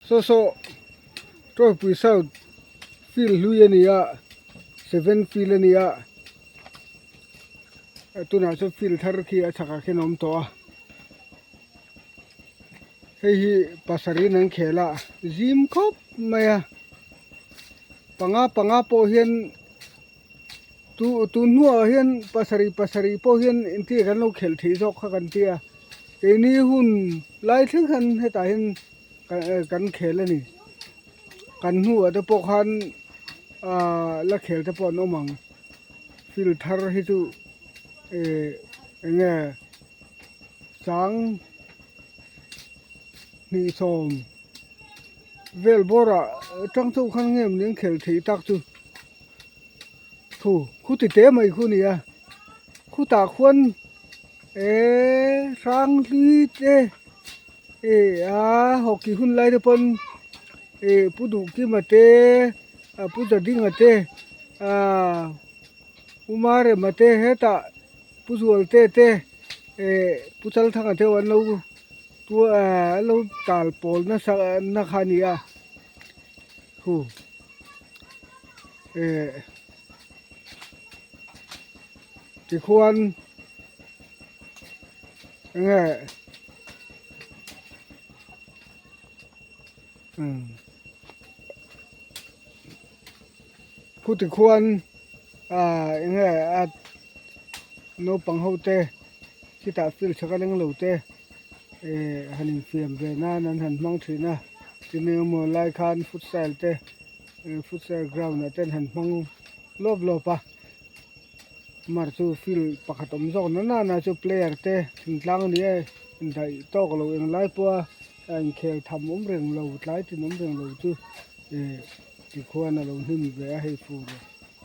Saw saw Tawipui South field hlui a ni a seven field a ni a tunah chuan field thar khi a chhakah khian a awm tawh a hei hi pasarih in an khel a zim khawp mai a panga panga pawh hian tu tun hnuah hian pasarih pasarih pawh hian engtin kan lo khelh theih zawk kha kan tia keini hun lai thleng khan hetah hian kan khel a ni kan hnuah te pawh khan ahh la khel te pawh an awm ang field thar hi chu eh eng nge chang hnih sawm vel bawrah tang chauh khan nge maw ni an khel theih tak chu thu khu ti te mai khu a ni a khutah khuan eee hrang hlui te eh a hockey hun lai te pawn eh pu duhkima te ah pu zadinga te ah pu marema te hetah pu zualte te eh pu chalthanga te an lo an lo tal pawl nasa na kha a ni a hu eh tikhuan enge umm khu tikhuan ah enge a naupang ho te khitah field chhaka leng lo te eh han infiam ve nan an han hmang thin a tin engemaw lai khan futsal te futsal ground ah te an han hmang lawp lawp a mar chu field pakhat awm zawk na nana chu player te thingtlang a ni e indaih tawk lo englai pawha a inkhel tham awm reng lo tlai tin awm reng lo chu eh tikhuan a lo hnim ve a hei fur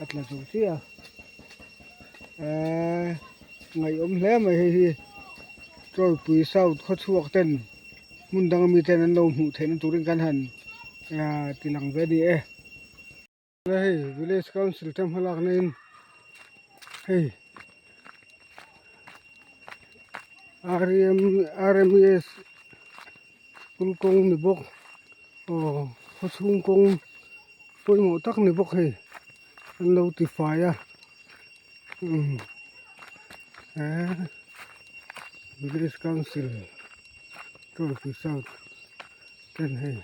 a tla zo chiah a eee ngaihawm hle mai hei hi Tawipui South khawchhuak ten hmun danga miten an lo hmuh theihna turin kan han ah ti lang ve a ni e. Hei village council te hmalak na in hei R M R M S school kawng ni bawk aw khaw chhung kawng pawimawh tak ni bawk hei an lo ti fai a umm he village council tawlhpui south ten hei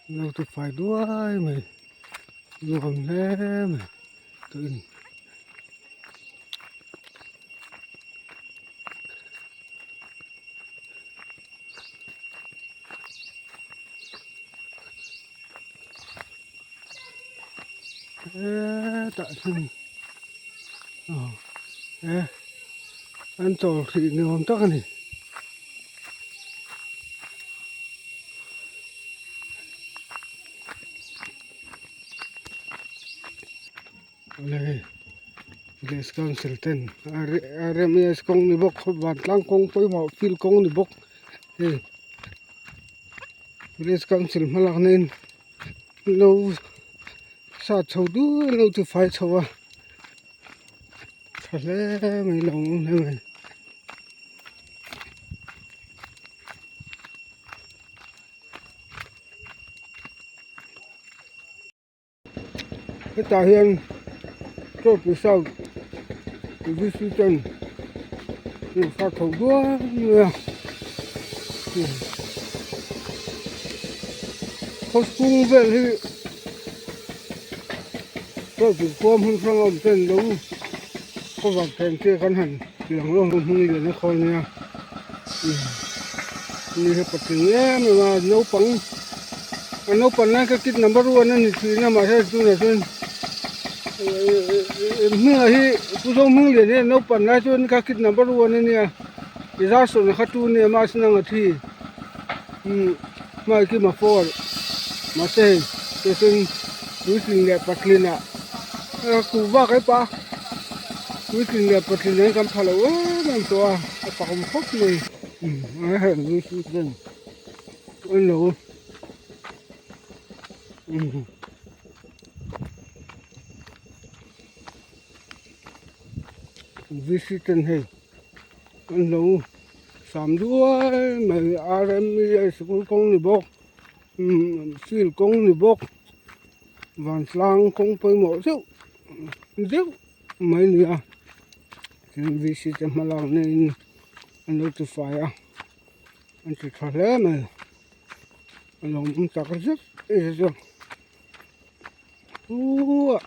an lo ti fai duai mai nuam hle mai tuin. Hetah hian aw he an chawl hrih ni awm tak a ni. Awle hei village council ten R M S kawng ni bawk vantlang kawng pawimawh field kawng ni bawk hei village council hmalak na in lo sa chho dul lo ti fai chho a tha hle mai lo awm hle mai. Hetah hian Tawpui South V C ten an sa chho duai mai a khawchhung vel hi Tawpui khua hmun hrang a awm ten lo cover thei ang chi kan han lang lawk a hming lian a khawl nia ni hi patling em em a naupang a naupan lai kha kid number one a ni thin a mahse tunah chuan hmingah hi pu zawng hming lian hi a naupan lai chuan kha kid number one a nia i zar sawrhna kha tu nia mahse nang a thi hmai khi ma four mahse hei tuisin puitling leh patling ah kuh vak ai pah a. Puitling leh patling nen kan pha lo em em tawh a a fak awm khawp mai umm heng hi chu chuan an lo umm V C ten hei an lo sam duai mai R M E sikul kawng ni bawk. Umm field kawng ni bawk vantlang kawng pawimawh deuh deuh mai a ni a tin v c te hma lak na in an lo ti fai a an ti tha hle mai a lawmawm tak zet zet a uaa.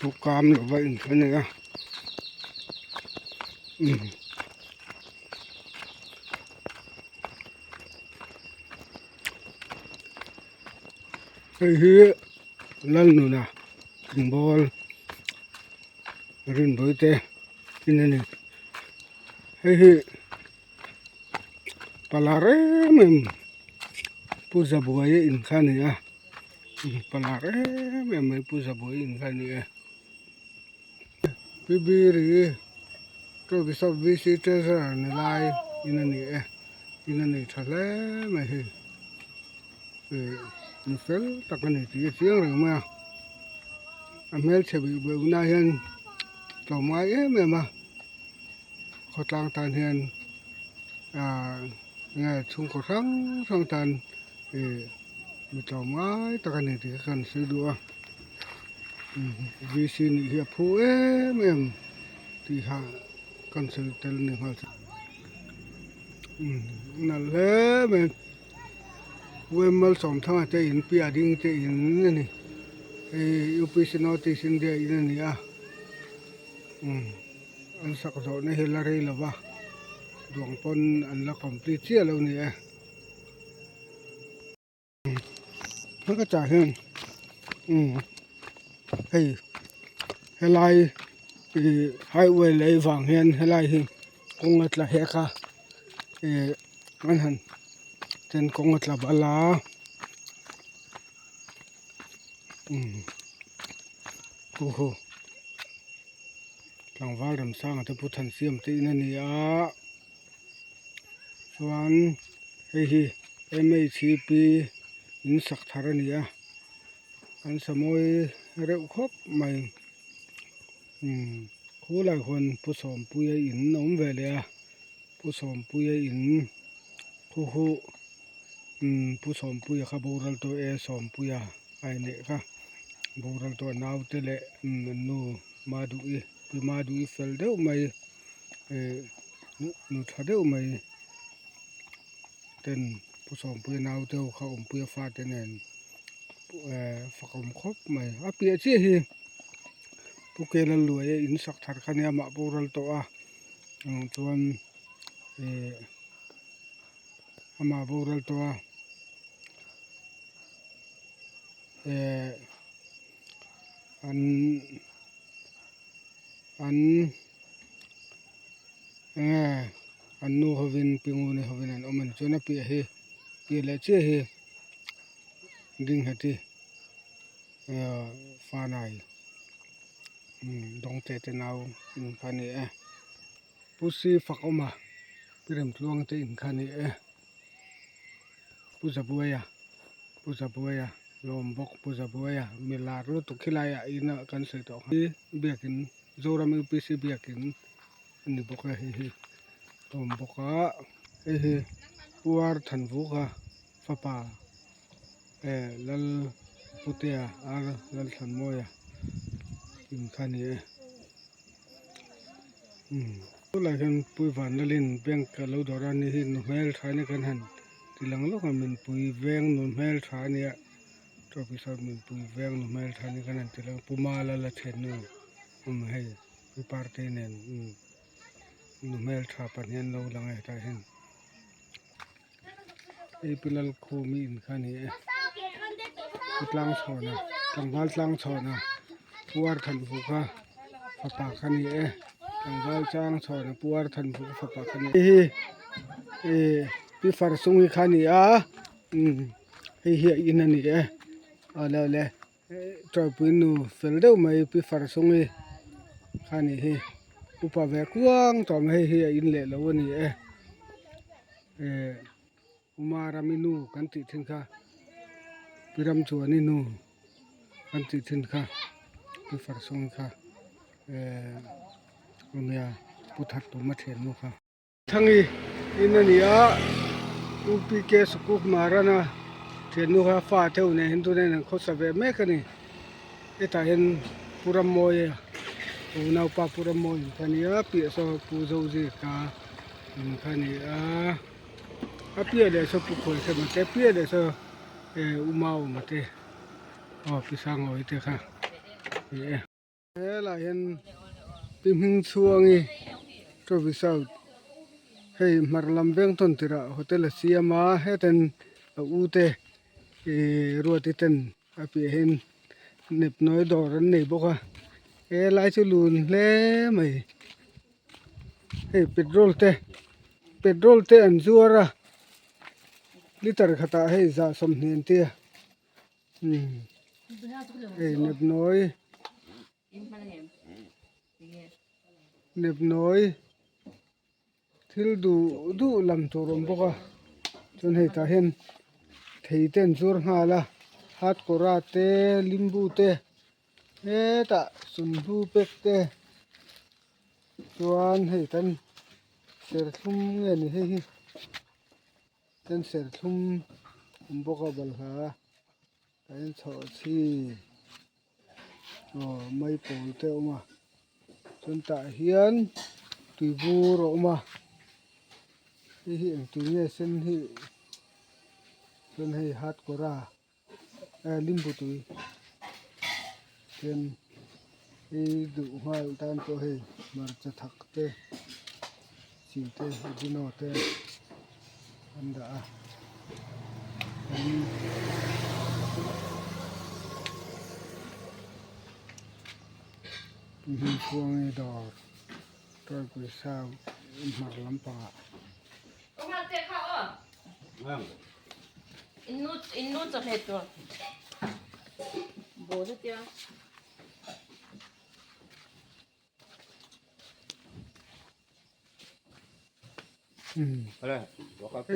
Bukam lova inthlan a ni a. Hei hi Lalnuna thingbawl rinbui te in a ni hei hi pala rem em Pu Zabuaia in kha a ni a pala rem em mai Pu Zabuaia in kha a ni e. Pi Biri Trophy Shop VC Treasurer ni lai in a ni e in a nei tha hle mai hei ih mi fel tak a ni tih a chiang reng mai a a hmelchhe bih bih hunah hian tlawm ngai em em a khawtlang tan hian ah nge chhungkaw hrang hrang tan ih mi tlawm ngai tak a ni tih ka han sawi duh a VC nih hi a phu em em tih kha kan sawi tel ni nghal chu nalh hle mai U_M Malsawmthanga te in piah ding te in a ni hei U_P_C North East India in a ni a an sak zawh na hi la rei lo va duang pawn an la complete chiah lo a ni e. Hmel tah hian hei helai ih highway lei vang hian helai hi kawng a tla hek a ih an han ten kawng a tla bal a hu hu tlangval remsanga te pu thansiam te in a ni a. Chuan hei hi M_H_P in sak thar a ni a an sa mawi reuh khawp mai umm khulai khuan pu sawmpuia in a awm ve leh a pu sawmpuia in khu hu umm pu sawmpuia kha boral tawh e sawmpuia a inneih kha boral tawh a naute leh umm an nu maduhi pi maduhi fel deuh mai ih nu tha deuh mai ten pu sawmpuia nau te ho kha awmpuia fate nen eh fakawm khawp mai a piah chiah hi pu kela luaia in sak thar kha nia amah boral tawh a chuan ih amah boral tawh a eh an. An enge an nu hovin pi nguni hovin an awm a ni chuan a piah hi piah leh chiah hi ding nghet hi ahh fanai dawngte te nau in kha a ni e pu si fak awm a pi remtluang te in kha a ni e pu zabuaia. Pu Zabuaia lawm bawk Pu Zabuaia mi lar lutuk khilai ah in ah kan sawi tawh hi biakin Zoram UPC biakin a ni bawk a hei hi a awm bawk a hei hi Pu Ar Thanvuka fapa eh Lal Putea Ar Lalthlanmawia in kha a ni e umm tunah hian Pu Vanlalin bank a lo dawr a ni hi nu hmeltha ni kan han. Ti lang lawk a minpui veng nu hmel tha a nia trophy sawn minpui veng nu hmel tha a nia kan han ti lang Pu Mala la then nu awm hei pi parte nen nu hmel tha pahnih an lo lang a hetah hian hei pi Lalkhumi in kha a ni e pu Tlangchhawna tlangval Tlangchhawna puar than hu kha fapa kha a ni e tlangval Tlangchhawna puar than hu fapa kha a ni e hei hi ih. Pi far sung hi kha a ni a umm. hei hi a in a ni e awle awle tawipui nu fel deuh mai pi far chungi kha a nih hi upa ve kuang tawh mai hei hi a in leh lo a ni e eh Uma rami nu kan tih thin kha pi ram chuan i nu kan tih thin kha pi far chungi kha eh nia pu thar tuma thian nu kha. Thangi in a ni a U P K Sukuk Marana thiannu kha fa theuh nen hian tunah an khawsa ve mek a ni hetah hian Pu Rammawia u naupa Pu Rammawia kha a ni a piah saw Pu Zozika in kha a ni a a piah leh saw Pu Khuaisema te piah leh saw U Mauma te aw Pi Sangawi te kha a ni e. Helai hian pi hming chhuangi trophy south hei hmar lam veng tawn tirah hotel a siam a heten a u te ihh ruati ten a piah hian nepnawi dawr an nei bawk a helai chu lun hle mai hei petrol te petrol te an zuar a liter khatah hei zah sawmhnih an tia. Hei nepnawi nepnawi thil duh duh lam tur a awm bawk a chuan hei tah hian thei te an zuar nghal a hatkawra te limbu te hetah sumhnu pack te chuan hei kan serthlum nge ni hei hi. Chuan serthlum awm bawk a balhla a in chhawhchhi aw mai pawl te a awm a chuan tah hian tui bur a awm a hei hi eng tui nge sen hi chuan hei hatkawra eh limbu tui chuan ei duh nghal tan pawh hei hmarcha thak te chi te ajino te an dah a hmun chhuangi dawr tawipui sau hmar lampangah.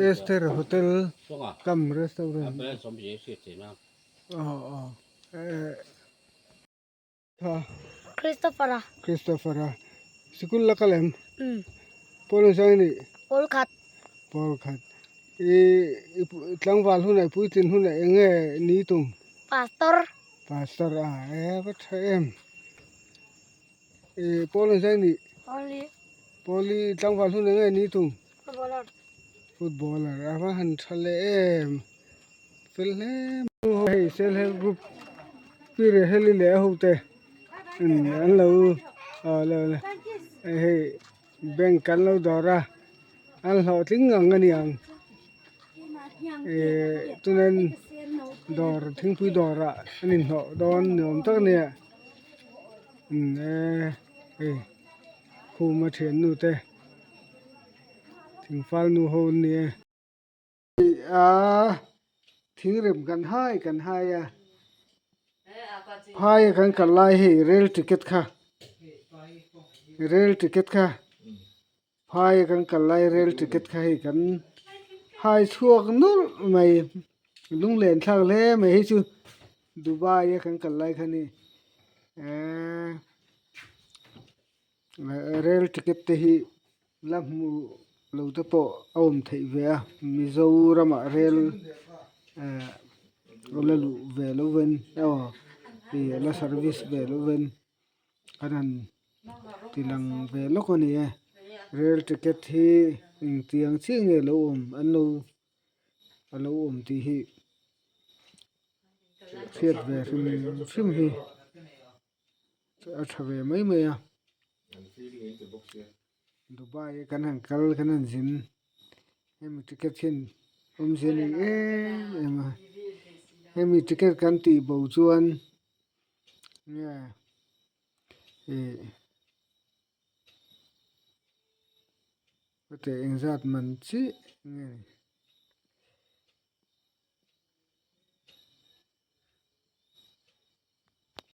Esther Hotel cum Restaurant Christopher a Christopher a sikul la kal em Paul an sang ni Paul khat Paul khat i tlangval hunah i puitlin hunah eng nge ni tum Pastor Pastor a e va tha em i Paul an sang ni Paul Paul i tlangval hunah eng nge ni tum Footballer Footballer a va han tha leh em fel hle mai hei self help group pi reh heli leh a ho te an lo hei bank kan lo dawr a an hlawhtling ngang a niang ihh chuanin dawr thingpui dawrah an inhlawh dawn ni awm tak a nia hei khuma thiannu te thingfal nu ho an ni e. A thingrem kan hai kan hai a phai a kan kal lai hei rail ticket kha rail ticket kha phai a kan kal lai rail ticket kha hei kan hai chhuak nulh mai lunglen thlak hle mai hei chu Dubai a kan kal lai kha a ni eee rail ticket te hi. La hmu lo te pawh a awm theih ve a Mizoramah rel eh la luh ve lo ven aw ih la service ve lo ven an han ti lang ve lawk a ni e rel ticket hi engtiang chiah nge lo awm an lo a lo awm tih hi hriat ve hrim hrim hi. A tha ve mai mai a Dubai a kan han kal kan han zin hemi ticket hian awmzia nei em em a hemi ticket kan tih bo chuan nge ih hetiang engzat man chiah nge ni.